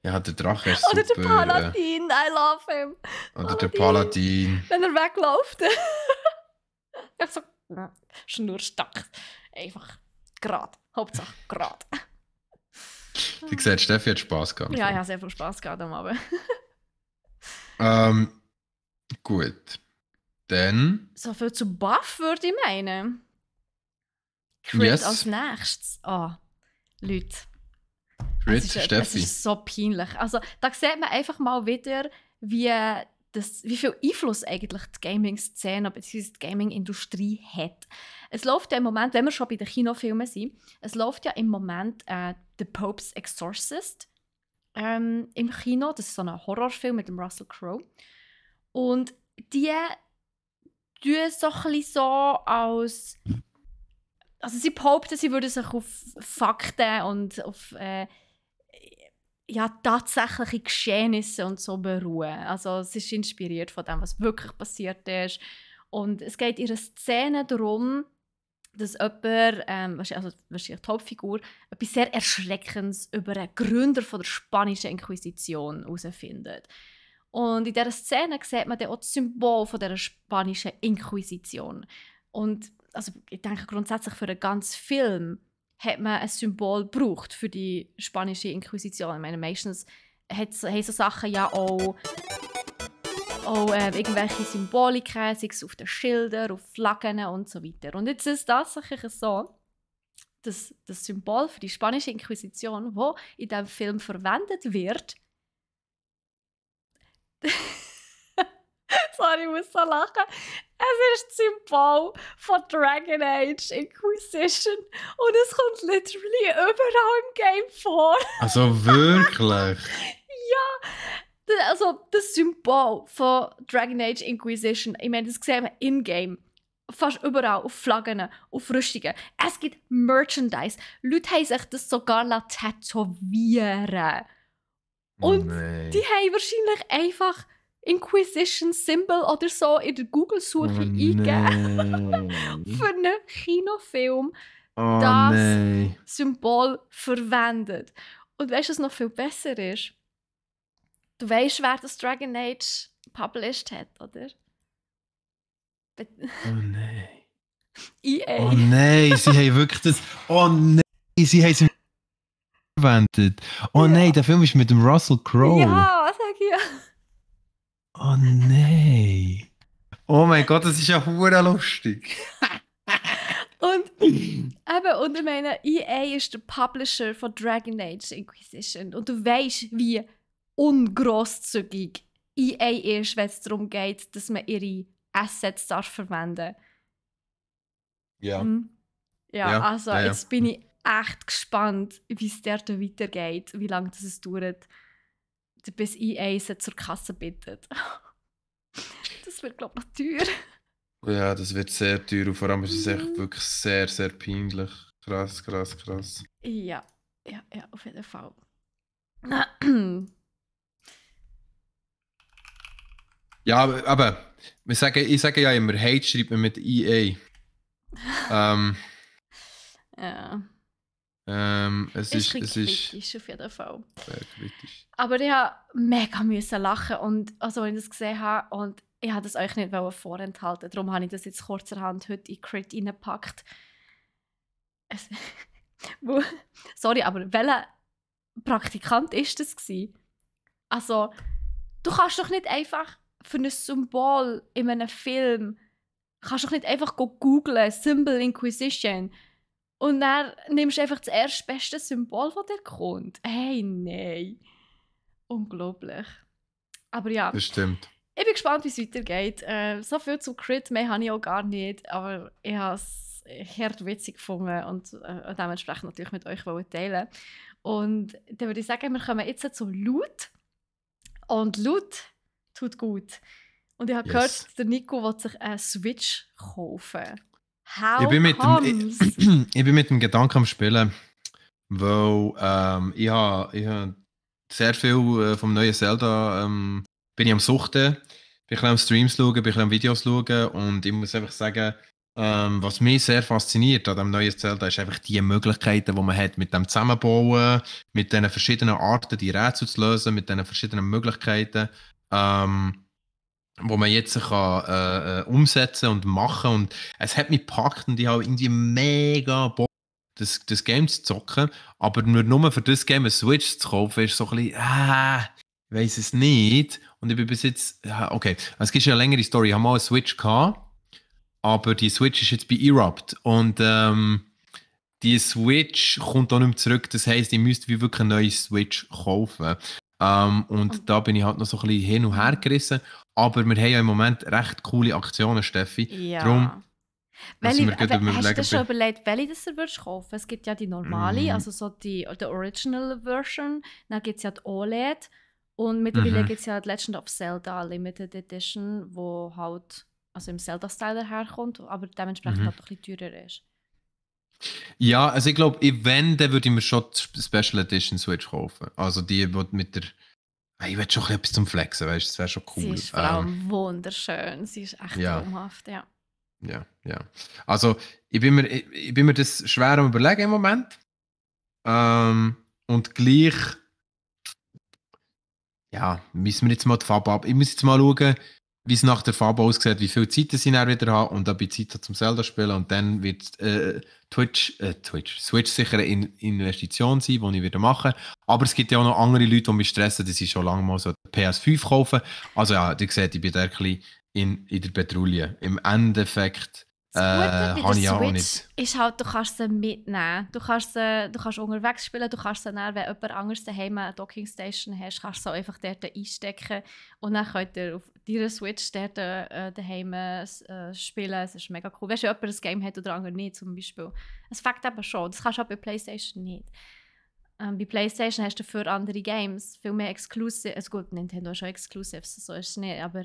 Ja, der Drache ist Oder super. der Paladin, I love him. Oder der Paladin. Wenn er wegläuft. Ich so, schnurrstark. Einfach gerade. Hauptsache gerade. Wie gesagt, Steffi hat Spass gehabt. Ja, ich habe sehr viel Spass gehabt am Abend. Gut. Dann. So viel zu Buff, würde ich meinen. Crit Yes. als nächstes. Oh, Leute. Crit, Es Steffi. ist so peinlich. Also, da sieht man einfach mal wieder, wie viel Einfluss eigentlich die Gaming-Szene bzw. die Gaming-Industrie hat. Es läuft ja im Moment, wenn wir schon bei den Kinofilmen sind, es läuft ja im Moment The Pope's Exorcist im Kino. Das ist so ein Horrorfilm mit dem Russell Crowe. Und die tun so ein bisschen so als... Also sie behaupten, sie würden sich auf Fakten und auf tatsächliche Geschehnisse und so beruhen. Also es ist inspiriert von dem, was wirklich passiert ist. Und es geht in einer Szene darum, dass jemand, wahrscheinlich die Hauptfigur, etwas sehr Erschreckendes über einen Gründer von der spanischen Inquisition herausfindet. Und in dieser Szene sieht man dann auch das Symbol von dieser spanischen Inquisition. Und also, ich denke grundsätzlich für einen ganzen Film hat man ein Symbol gebraucht für die spanische Inquisition. Ich meine, meistens haben so Sachen ja auch irgendwelche Symboliken, sei es auf den Schildern, auf Flaggen und so weiter. Und jetzt ist es tatsächlich so, dass das Symbol für die spanische Inquisition, das in diesem Film verwendet wird, sorry, ich muss so lachen. Es ist das Symbol von Dragon Age Inquisition und es kommt literally überall im Game vor. Also wirklich? Ja, also das Symbol von Dragon Age Inquisition, ich meine, das sehen wir in-game. Fast überall, auf Flaggen, auf Rüstungen. Es gibt Merchandise. Leute haben sich das sogar tätowieren. Und nein. die haben wahrscheinlich einfach Inquisition-Symbol oder so in der Google-Suche eingegeben. Für einen Kinofilm das nein. Symbol verwendet. Und weißt du, was noch viel besser ist? Du weißt, wer das Dragon Age published hat, oder? Oh nein. EA. Oh nein, sie haben wirklich das. Oh nein, sie haben es verwendet. Oh Ja. nein, der Film ist mit dem Russell Crowe. Ja, sag ich ja. Oh nein. Oh mein Gott, das ist ja hure lustig. Und ich meine, EA ist der Publisher von Dragon Age Inquisition. Und du weißt, wie ungrosszügig EA ist, wenn es darum geht, dass man ihre Assets verwenden darf. Ja. Ja, also ja. jetzt bin ich echt gespannt, wie es dort weitergeht, wie lange es dauert, bis EA sie zur Kasse bittet. Das wird, glaube ich, noch teuer. Ja, das wird sehr teuer und vor allem ist es echt wirklich sehr, sehr peinlich. Krass. Ja, auf jeden Fall. Ja, aber ich sage ja immer, Hate schreibt man mit EA. Ja. Es ist ist kritisch auf jeden Fall. sehr kritisch. Aber ich musste mega lachen, und, also, als ich das gesehen habe. Und ich wollte das euch nicht vorenthalten. Darum habe ich das jetzt kurzerhand heute in Crit reingepackt. Sorry, aber welcher Praktikant war das gewesen? Also, du kannst doch nicht einfach für ein Symbol in einem Film kannst doch nicht einfach googlen, Symbol Inquisition, und dann nimmst du einfach das erstbeste Symbol, das dir kommt. Hey, nein. Unglaublich. Aber ja, Das stimmt. ich bin gespannt, wie es weitergeht. So viel zu Crit, mehr habe ich auch gar nicht, aber ich habe es hart witzig gefunden und dementsprechend natürlich mit euch teilen. Und dann würde ich sagen, wir kommen jetzt zu Loot. Und Loot tut gut. Und ich habe gehört, der Nico will sich eine Switch kaufen. Ich bin mit dem Gedanken am Spielen, weil ich habe sehr viel vom neuen Zelda bin ich am Suchten, bin ich ein bisschen am Streams schauen, bin ich ein bisschen am Videos schauen und ich muss einfach sagen, was mich sehr fasziniert an dem neuen Zelda ist einfach die Möglichkeiten, die man hat mit dem Zusammenbauen, mit den verschiedenen Arten, die Rätsel zu lösen, mit den verschiedenen Möglichkeiten, wo man jetzt kann, umsetzen und machen. Und es hat mich gepackt und ich habe irgendwie mega Bock, das Game zu zocken. Aber nur für das Game eine Switch zu kaufen, ist so ein bisschen, ich weiss es nicht. Und ich bin bis jetzt, okay, es gibt ja eine längere Story. Ich habe mal eine Switch gehabt, aber die Switch ist jetzt bei Erupt. Und die Switch kommt auch nicht mehr zurück. Das heisst, ich müsste wie wirklich eine neue Switch kaufen. Und da bin ich halt noch so ein bisschen hin und her gerissen. Aber wir haben ja im Moment recht coole Aktionen, Steffi. Ja. Darum hast du dir schon überlegt, welche das du würdest kaufen? Es gibt ja die normale, also so die Original Version. Dann gibt es ja die OLED. Und mittlerweile gibt es ja die Legend of Zelda Limited Edition, wo halt also im Zelda-Style herkommt, aber dementsprechend halt ein bisschen teurer ist. Ja, also ich glaube, wenn, dann würde ich mir schon die Special Edition Switch kaufen. Also die mit der... Ich will schon etwas zum Flexen, weißt du, das wäre schon cool. Sie ist vor allem wunderschön, sie ist echt traumhaft, ja. Ja. Also ich bin mir das schwer am Überlegen im Moment. Und gleich... Ja, müssen wir jetzt mal die Farbe ab... Ich muss jetzt mal schauen, wie es nach der Farbe aussieht, wie viel Zeit ich dann wieder habe und ob ich Zeit habe zum Zelda spielen und dann wird Switch sicher eine Investition sein, die ich wieder machen. Aber es gibt ja auch noch andere Leute, die mich stressen, die sich schon lange mal so PS5 kaufen. Also ja, ihr seht, ich bin da ein bisschen in der Petrouille. Im Endeffekt habe ich auch nicht. Ist halt, du kannst sie mitnehmen. Du kannst unterwegs spielen, du kannst sie dann, wenn jemand anderes daheim eine Dockingstation hast, kannst du sie einfach dort einstecken und dann könnt ihr auf deiner Switch dort daheim spielen. Es ist mega cool. Weißt du, ob jemand ein Game hat oder andere nicht, zum Beispiel. Es fängt eben schon. Das kannst du auch bei PlayStation nicht. Bei PlayStation hast du für andere Games viel mehr Exclusives. Also gut, Nintendo hat schon Exclusives, so ist es nicht. Aber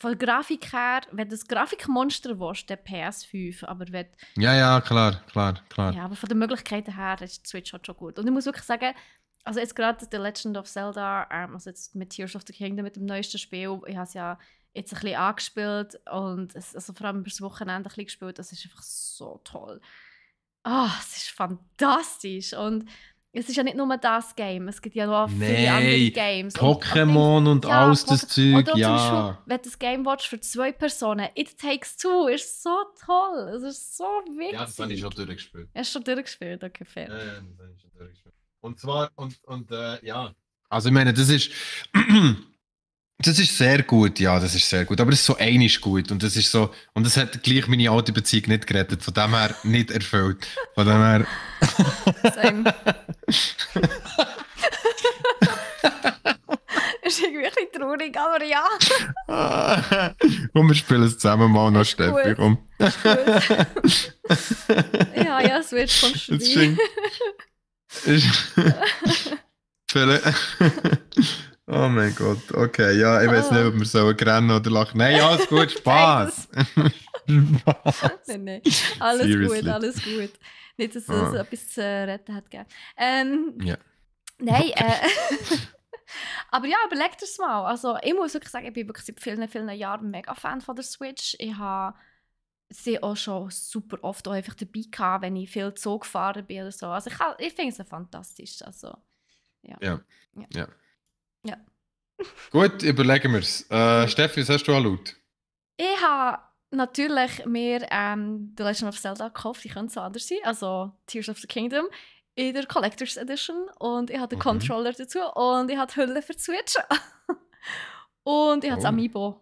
von der Grafik her, wenn du das Grafikmonster willst, dann PS5. Aber wenn... Ja, klar. Ja, aber von den Möglichkeiten her ist die Switch halt schon gut. Und ich muss wirklich sagen, also jetzt gerade The Legend of Zelda, also jetzt mit Tears of the Kingdom, mit dem neuesten Spiel, ich habe es ja jetzt ein bisschen angespielt und also vor allem über das Wochenende ein bisschen gespielt, das ist einfach so toll. Es ist fantastisch und es ist ja nicht nur das Game, es gibt ja noch viele andere Games. Pokémon und alles das Zeug, ja. Beispiel, wenn du das Game watchst für 2 Personen, It Takes Two ist so toll, es ist so wichtig. Ja, das habe ich schon durchgespielt. Hast du schon durchgespielt? Okay, fair. Ja, das habe ich schon durchgespielt. Und zwar, ja. Also ich meine, das ist sehr gut, ja, das ist sehr gut. Aber es ist so einisch gut und das ist so, und das hat gleich meine alte Beziehung nicht gerettet, von dem her nicht erfüllt. Von dem her... Same. Ist irgendwie ein bisschen traurig, aber ja. Und wir spielen es zusammen mal noch, Steffi. Komm. Ja, Switch kommst du rein. Oh mein Gott, okay, ja, ich weiß nicht, ob wir so rennen oder lachen. Nein, alles gut, Spaß. Nein. Alles gut. Nicht, dass es etwas zu retten hat gegeben. Ja. Nein, aber ja, überlegt es mal. Also, ich muss wirklich sagen, ich bin wirklich seit vielen Jahren mega Fan von der Switch. Ich habe sie auch schon super oft auch einfach dabei gehabt, wenn ich viel Zug gefahren bin oder so. Also, ich finde es fantastisch. Also, ja. Gut, überlegen wir es. Steffi, was hast du an Loot? Ich habe natürlich mir The Legend of Zelda gekauft. Die können so anders sein. Also Tears of the Kingdom in der Collector's Edition. Und ich habe den Controller dazu. Und ich habe die Hülle für die Switch. Und ich habe das Amiibo.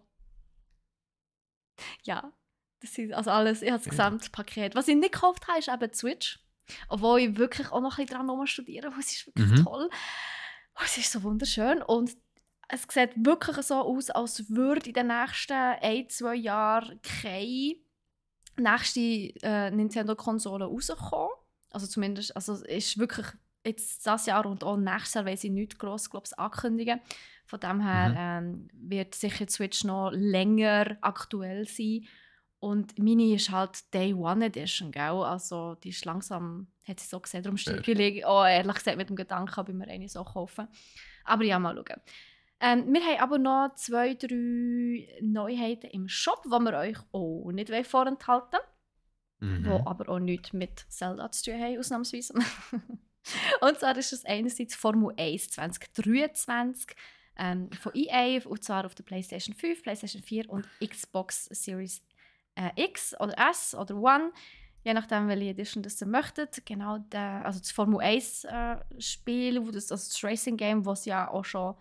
Ja, das ist also alles. Ich habe das Gesamtpaket. Was ich nicht gekauft habe, ist eben die Switch. Obwohl ich wirklich auch noch ein bisschen dran studiere. Es ist wirklich toll. Es ist so wunderschön. Und es sieht wirklich so aus, als würde in den nächsten 1-2 Jahren kein nächste Nintendo-Konsole rausgekommen. Also zumindest, also ist wirklich jetzt dieses Jahr und auch nächstes Jahr, weil sie nichts gross, glaube ich, ankündigen. Von dem her wird sicher die Switch noch länger aktuell sein. Und meine ist halt Day One Edition, gell? Also die ist langsam, hat sie so gesehen, darum steht ich ehrlich gesagt mit dem Gedanken, ob ich mir eine so kaufen. Aber ja, mal schauen. Wir haben aber noch 2, 3 Neuheiten im Shop, die wir euch auch nicht vorenthalten wollen. Die aber auch nichts mit Zelda zu tun haben, ausnahmsweise. Und zwar ist es einerseits Formel 1 2023 von EA, und zwar auf der PlayStation 5, PlayStation 4 und Xbox Series X oder S oder One, je nachdem, welche Edition das ihr möchtet. Genau, also das Formel 1 Spiel, also das Racing Game, was ja auch schon,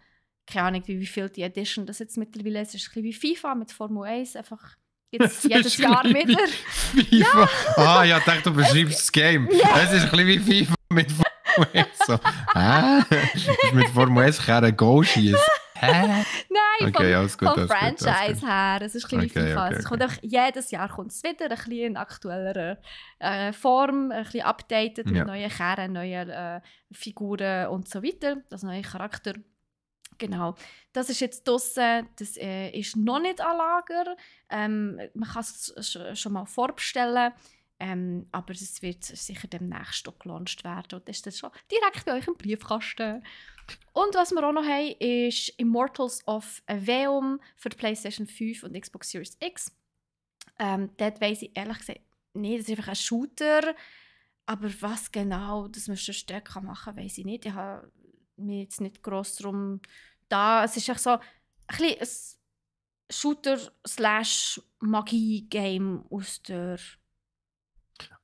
keine Ahnung, wie viel die Edition das jetzt mittlerweile ist. Es ist ein bisschen wie FIFA mit Formel 1, einfach jetzt jedes Jahr wieder. FIFA? Ja. Ja, ich dachte, du beschreibst das Game. Ja. Es ist ein bisschen wie FIFA mit Formel 1. So, mit Formel 1 kann er Goal schießen. Nein, okay, vom Franchise her. Es ist ein bisschen wie FIFA. Es kommt einfach, jedes Jahr kommt es wieder, ein bisschen in aktuellerer Form, ein bisschen updated mit neuen Kehren, neuen Figuren und so weiter. Das neue Charakter. Genau. Das ist jetzt draussen, das ist noch nicht an Lager. Man kann es schon mal vorbestellen. Aber es wird sicher demnächst auch gelauncht werden. Und das ist dann schon direkt bei euch im Briefkasten. Und was wir auch noch haben, ist Immortals of Aveum für die PlayStation 5 und Xbox Series X. Dort weiss ich ehrlich gesagt nicht, das ist einfach ein Shooter. Aber was genau, dass man sonst dort machen kann, weiss ich nicht. Ich habe mich jetzt nicht gross darum da. Es ist echt so ein Shooter/Magie-Game aus der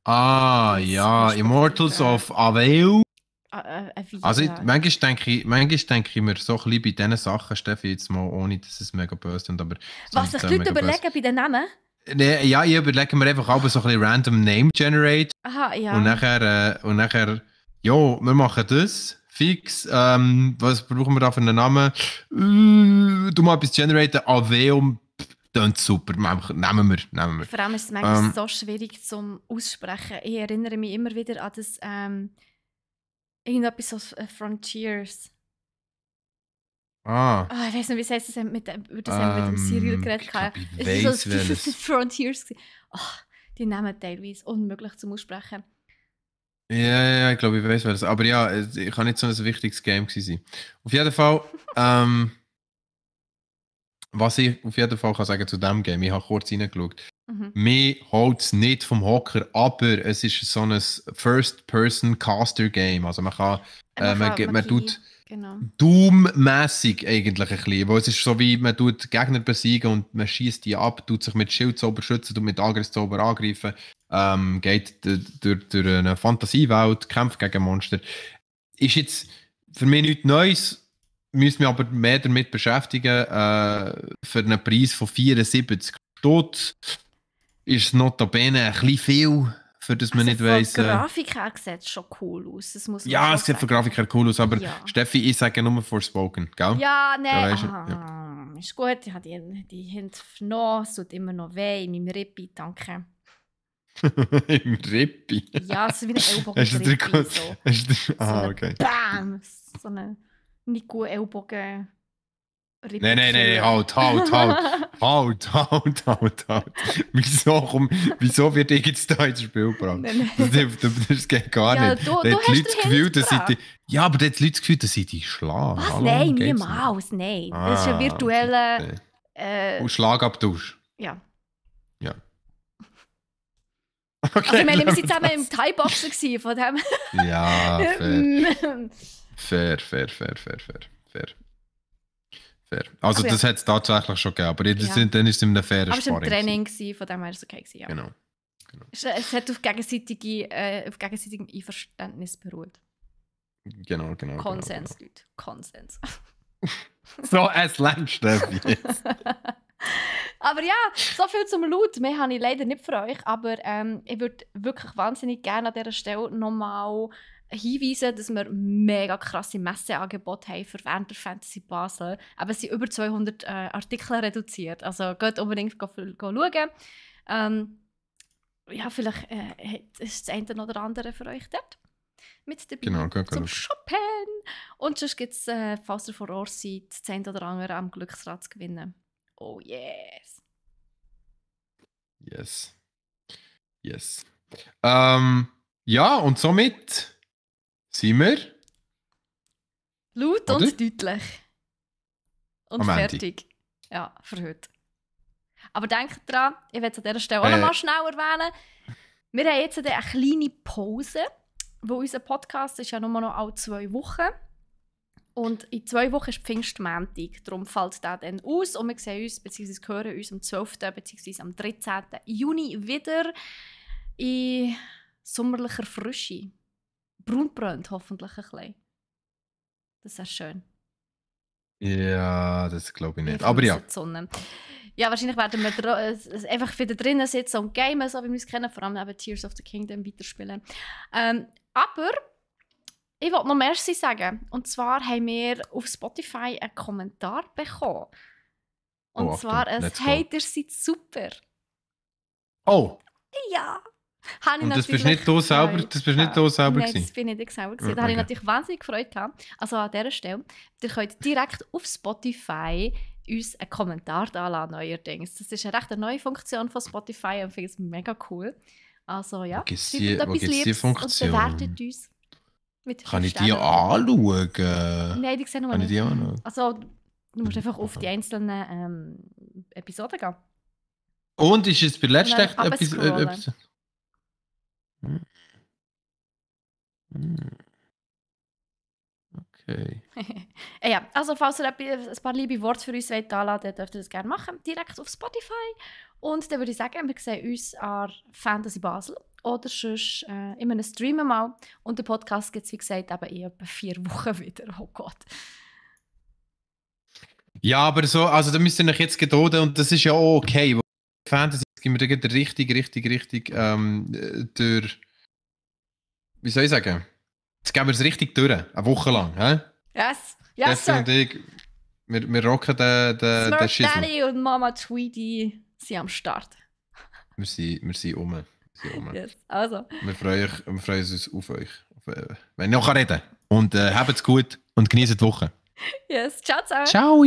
ja, Immortals of Aveum. Also ja. manchmal denke ich mir so ein bisschen bei diesen Sachen, Steffi, jetzt mal ohne, dass es mega böse sind, aber... Was sich die Leute überlegen bei den Namen? Nee, ja, ich überlege mir einfach auch so ein bisschen random Name generate. Aha, ja. Und nachher, ja, wir machen das, fix, was brauchen wir da für einen Namen? Du mal etwas generaten, Aveum, klingt super, nehmen wir. Vor allem ist es manchmal so schwierig zum Aussprechen. Ich erinnere mich immer wieder an das, irgendetwas so Frontiers. Ich weiß nicht, wie heißt das mit dem Serial geredet? Ich weiss welches. Frontiers. Die Namen teilweise unmöglich zum Aussprechen. Ja, ich glaube, ich weiß welches. Aber ja, ich kann nicht so ein wichtiges Game sein. Auf jeden Fall, was ich auf jeden Fall kann sagen zu diesem Game, ich habe kurz reingeschaut. Mir holt es nicht vom Hocker, aber es ist so ein First-Person-Caster-Game. Also man kann, man tut Doom-mässig eigentlich ein bisschen. Weil es ist so wie, man tut Gegner besiegen und man schießt die ab, tut sich mit Schildzauber schützen, tut mit Angriffszauber angreifen, geht durch eine Fantasiewelt, kämpft gegen Monster. Ist jetzt für mich nichts Neues. Müssen wir aber mehr damit beschäftigen. Für einen Preis von 74 Stutz ist es notabene ein bisschen viel, für das man nicht weiss. Von Grafik her sieht es schon cool aus. Das muss man ja, es sieht von Grafik her cool aus, aber Steffi, ich sage nur Forspoken, gell? Ja, nein. Ist gut, ich habe die Hände vernommen, es tut immer noch weh in meinem Rippi, danke. Im Rippi? Ja, es ist wie ein Ellbogen-Rippi. Okay. Bam! So eine nicht gute Ellbogen. Nein, halt. Wieso wird ich jetzt da ins Spiel gebracht? Das geht gar nicht. Du hast Leute das Gefühl, dass sie ja, aber jetzt Leute das Gefühl, dass sie die schlagen. Was? Hallo, nein, niemals. Nein. Das ist ein virtueller... Schlagabtausch. Ja. Okay, also ich meine, wir waren zusammen im Thai-Boxen, von dem... Ja, fair. Also das hat es tatsächlich schon gegeben, aber dann ist es in einem fairen Sparring. Aber es war ein Training, von dem her war es okay. Ja. Genau. Es hat auf gegenseitigem Einverständnis beruht. Genau. Konsens, Leute. Konsens. So ein Slang-Steffi jetzt. Aber ja, so viel zum Loot. Mehr habe ich leider nicht für euch, aber ich würde wirklich wahnsinnig gerne an dieser Stelle nochmal hinweisen, dass wir mega krasse Messeangebote haben für während der Fantasy Basel. Aber es sind über 200 Artikel reduziert. Also geht unbedingt schauen. ja, vielleicht ist das eine oder andere für euch dort mit dabei Genau, zum Shoppen. Und sonst gibt es, falls ihr vor Ort seid, das eine oder andere am Glücksrad zu gewinnen. Oh yes. Yes. Yes. Ja, und somit sind wir Laut Oder? und deutlich. Und Am Ende. fertig. Ja, für heute. Aber denkt dran, ich werde es an dieser Stelle auch noch mal schnell erwähnen. Wir haben jetzt eine kleine Pause, weil unser Podcast ist ja nur noch alle 2 Wochen. Und in 2 Wochen ist Pfingstmontag, darum fällt der dann aus. Und wir sehen uns, bzw. hören uns am 12. bzw. am 13. Juni wieder in sommerlicher Frische. Braunbrennt hoffentlich ein bisschen. Das ist schön. Ja, das glaube ich nicht. Ich Aber ja. vermisse die Sonne. Ja, wahrscheinlich werden wir einfach wieder drinnen sitzen und gamen, so wie wir es kennen, vor allem eben Tears of the Kingdom weiterspielen. Aber ich wollte noch Merci sagen. Und zwar haben wir auf Spotify einen Kommentar bekommen. Und Oh, zwar Achtung, ein let's go. «Hey, ihr seid super!» Oh, Ja! Habe ich und das bist natürlich nicht du selber, gefreut das bist nicht du gehabt. selber Nein, gewesen? das bin nicht ich selber gewesen. Ja, Da habe ich okay. natürlich wahnsinnig gefreut gehabt. Also an dieser Stelle, ihr könnt direkt auf Spotify uns einen Kommentar da lassen, neuerdings. Das ist eine recht neue Funktion von Spotify und ich finde es mega cool. Also ja, Wo gibt's schreibt die- etwas wo gibt's die Liebes Funktion? und bewertet uns. Mit Kann ich 5 die Sternen. anschauen? Nein, die sehen wir Kann ich nicht. die anschauen? Also, du musst einfach auf die einzelnen Episoden gehen. Und ist es bei der letzten Dann echt etwas... runterscrollen. Okay. Ja, also falls ihr ein paar liebe Worte für uns anladen wollt, dürft ihr das gerne machen, direkt auf Spotify. Und dann würde ich sagen, wir sehen uns an Fantasy Basel oder sonst in einem Stream mal. Und den Podcast gibt es, wie gesagt, eben in etwa 4 Wochen wieder. Oh Gott. Ja, aber so, also da müsst ihr euch jetzt gedulden und das ist ja auch okay. Weil Fantasy gehen wir dann richtig durch... Wie soll ich sagen? Jetzt geben wir es richtig durch, eine Woche lang. Hä? Yes, yes, Steffi und sir. ich, wir rocken den Smurf Schissel. Daddy und Mama Tweety sind am Start. Wir sind um. Yes, also. Wir freuen uns auf euch. Wenn ich noch reden kann. Und habt's gut und genießt die Woche. Yes, ciao zusammen. Ciao!